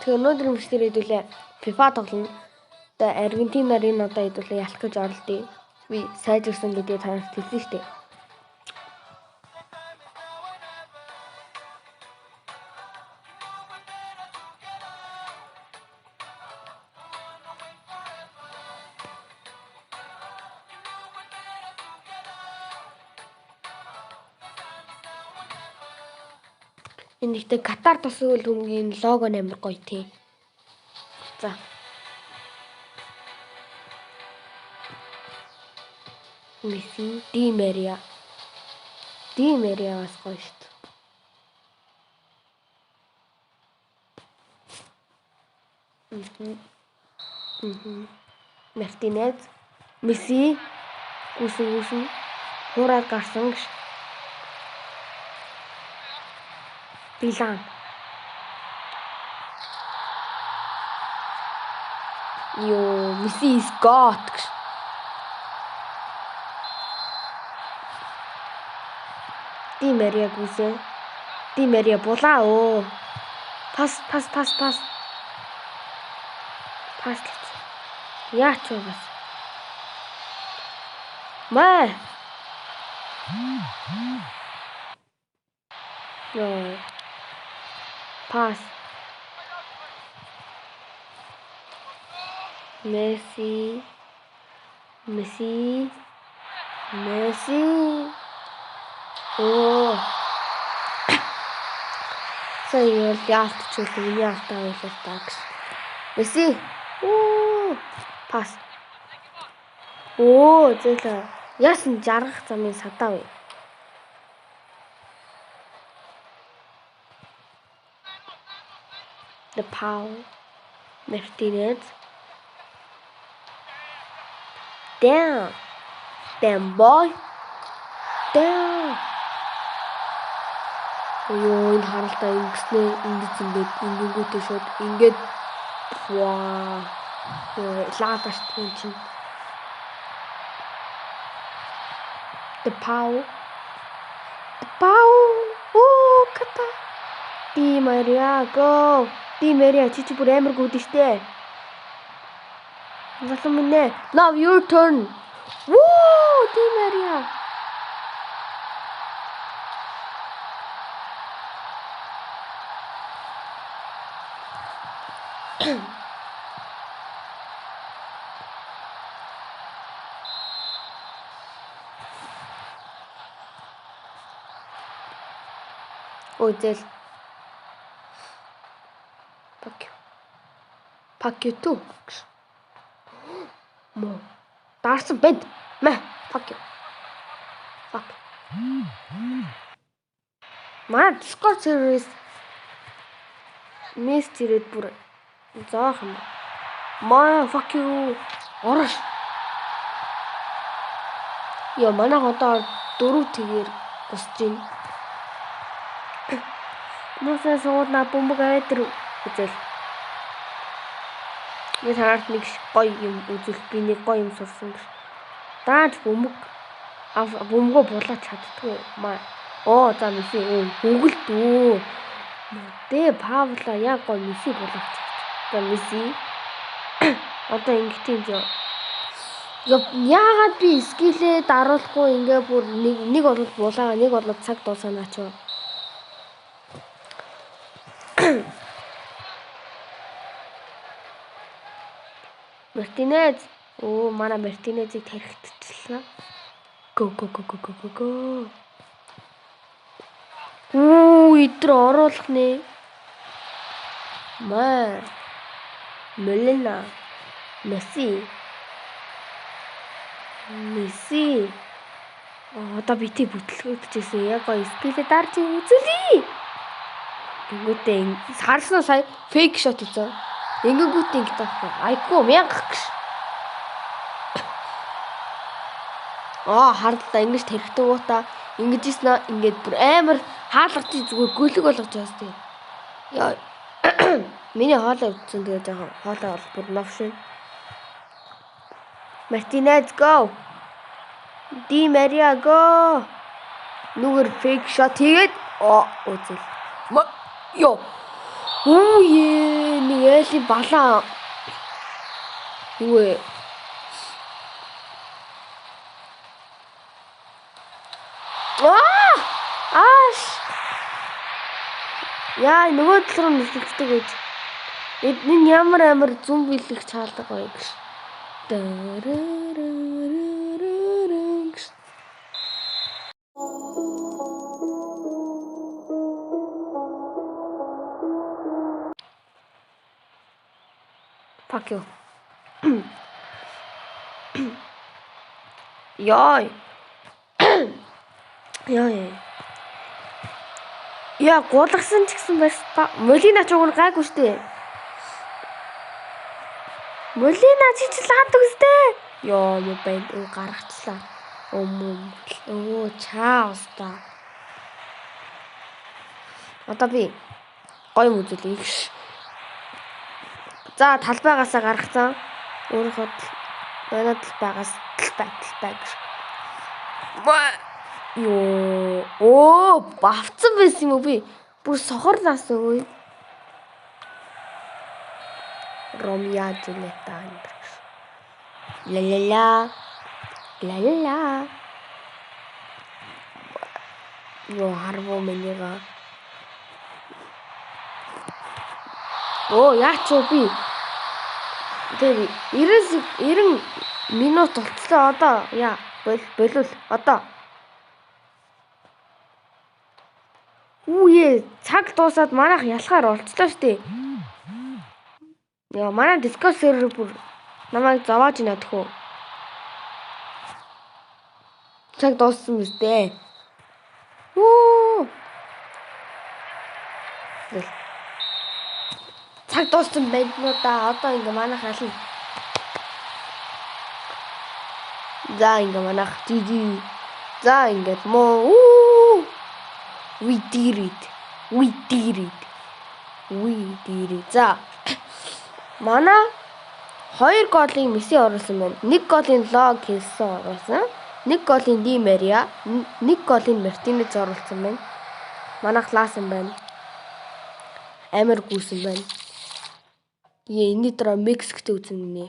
Тэгэхээр өнөөдрийн бичлэгээр хэдүүлээ FIFA тоглоно. Одоо Аргентинаар энэ удаа хэдүүлээ ялах гэж оролдъё. Би сайжирсан гэдгийг та нарт хэлсэн шүү дээ. Энэ ихтэй Катар тосгол хөнгөний лого амар гоё тий. За. Месси, Ди Мария. Ди Мария бас гоё шүү дээ. Мартинез, Месси гүсэн хуураад гарсан гэж. Дилан. Йоо, Месси is God гэж. Ди Мария гүсэн. Ди Мария булаа өө. Пас. Пас л. Яач вэ бас? Маа. Йоо. Пас. Месси. Оо. Сая бол яалтч үл миний алдаа байлаа та гэж. Месси. Оо. Пас. Оо, зээлээ. Яасан жаргах замын садаа вэ? The Paul Martinez. Damn. Damn boy. Damn. Йоо, энэ харалтаа ингэснээ ингэж ингээд ингэнгүүтээ шууд ингээд ваа. Йоо, лаалаа шүү дээ чинь. The Paul. The Paul. Оо, ката. Ди Мария go. Ди Мария чи бүр амар гүд штэ. Залуу минь ээ. Now your turn. Woo, Ди Мария. Ой, зэл. Fuck you. Fuck you too. Мо. Дарсан бэнд. Мэ. Fuck you. Fuck. Манай Discord серверээс мессеж ирээд бүр заах юм. Маа fuck you. Орош. Йоо, манай одоо 4 тэгээр гусч байна. Мусаа суудна бөмбөг аваад ир үзэл. Би танарт нэг гоё юм үзэл, би нэг гоё юм сурсан гэж. Дааж бөмбөг бөмбөгөө булаач чаддгүй. Маа. Оо, за Месси өгөлт өө. Дэ Павла яг гоё Месси булаач. За Месси. Одоо ингэт юм жоо. Яагаад би скилээ даруулахгүй ингээ бүр нэг бол булаага нэг бол цаг дуусанаа ч. Мартинез. Оо, манай Мартинезийг тархитчихлаа. Го. Үу, идэр оруулах нэ. Маа. Мөлена. Месси. Одоо бити бүтлгүүдчихсэн. Яг гоё скилээ дарж үзүүлье. Тэнгүүтээ харсан уу сая фейк шот үзээ. Ингэнгүүтээ ингэ таахгүй. IQ 1000 гэж. Аа, харлаа ингэж тархитгуудаа ингэж ийсэн ингээд бүр амар хаалгач зүгээр гөлөг болгож байгаас тий. Яа. Миний хоолой өвдсөн тэгээ жоохон хоолой бол бүр новшин. Мартинез go. Ди Мария go. Нүгэр фейк шот хийгээд оо үзэл. Йоо. Үе нэг айлын балаа. Юу вэ? Аа! Ааш. Яа, нөгөө тал руу нүсэлцдэг гэж. Энэ ямар амар зүм бэлэг чаалга гоё гэж. Fuck you. Яа. Яа. Яа, гулгасан ч гэсэн барьс. Молина ч уг нь гайгүй штэ. Молина чи ч лаад үстэй. Йоо, мө байн өө гаргачлаа. Өө чаа уста. Одоо би гоё юм үзүүлье. За талбайгаасаа гаргацсан. Өөрийнхөө манай талбайгаас талбай гэж. Йоо, оо, бавцсан байсан юм уу би? Бүр сохор нас өө. Ромео Жулиетта энэ гэж. Ла ла ла. Ла ла ла. Йоо, харвуу минийга. Оо, яач вэ би? Тэр 90 минут болцлоо одоо. Яа, болвол одоо. Үе, цаг дуусаад манайх ялахаар болцлоо штэ. Яа, манай Discord сервер бүр намайг зовоож байна тхүү. Цаг дууссан биз дээ. Үу. Цаг дууссан байна да. Одоо ингээ манайх ална. За ингээ манайх GG. За ингээд муу. We did it. We did it. We did it. За. Манай 2 голын Месси оруулсан байна. 1 голын Ло Келсон оруулсан. 1 голын Ди Мария, 1 голын Мартинез оруулсан байна. Манайх лаасан байна. Амар гүйсэн байна. Энэний дараа Мексиктэй үзэн гинэ.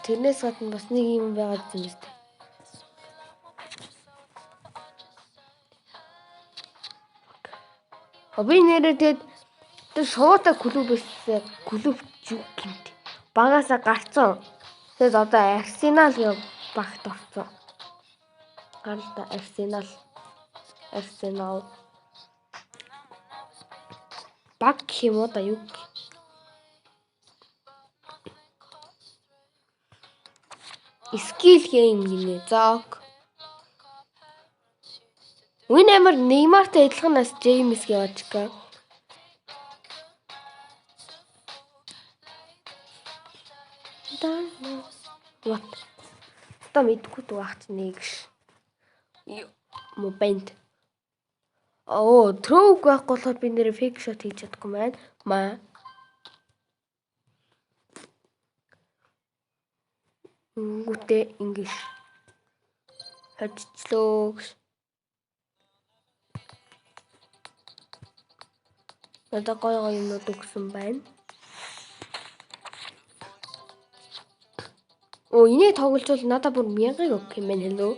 Тэрнээс гадна бас нэг юм байгаад юм байна. Би нэрээ тэгээд тэр шуута клубээс клуб зүг гинт. Багаасаа гарцсан. Тэгээд одоо Арсенал гэх багт орсон. Гаралта Арсенал. Арсенал. Баг гэх юм уу да юу гэх. Skill game гинэ. За ок. Үн амар Неймартай адилхан нас Джеймс яваач га. What? Одоо мэдгүй дүү нэг ш. Мобент. Оо, throw байхгүй болохоор би нэр fake shot хийж чадахгүй байна. Маа. Үгүйтэй ингэж хожчлоо гэж. Одоо гоё гоё юмнууд өгсөн байна. Оо, энийг тоглолцвол надад бүр 1000-ыг өгөх юм байна хэлөө.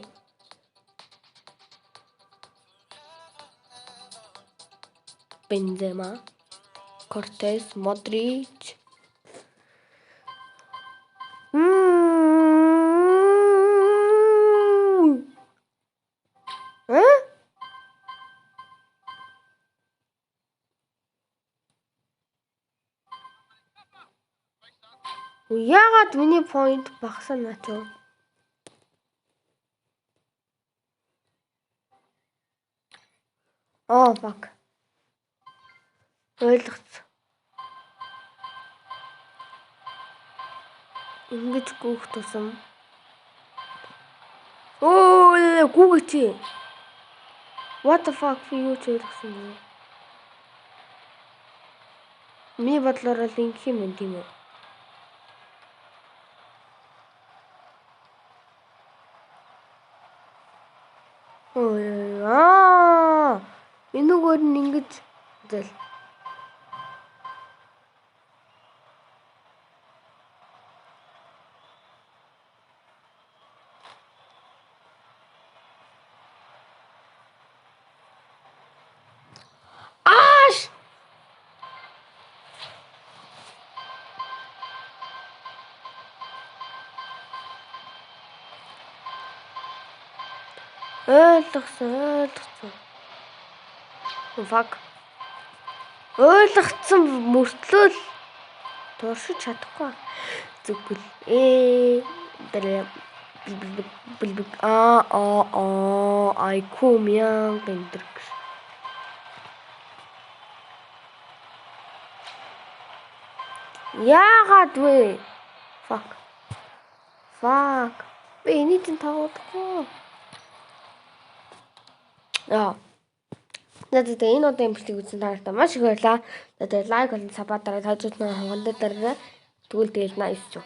Бензема, Кортес, Модрич. Яагаад миний point багасаа наач вэ? Oh fuck. Ойлгоц. Ингэж гүүх тусам. Оо, гүүгээч. What the fuck би юу ч ойлгосон юм. Миний бодлоор л ингэх юм байна тийм үү? Энүүгээр нь ингэж зэл. Ойлгосон, ойлгосон. Fuck. Ойлгоцсон мөртлөө л туршиж чадахгүй. Зүгэл дээр бил а а а IQ 1000 энэ төр гэж. Яагаад вэ? Fuck. Fuck. Би энийг чинь тоглохгүй. Яа. За тэгээ энэ удаа бичлэг үзсэн та маш их баярлалаа. За тэгээ лайк болон sub дараад хажууд нь хонгон дээр дараарай. Тэгвэл тэгэл nice шүү.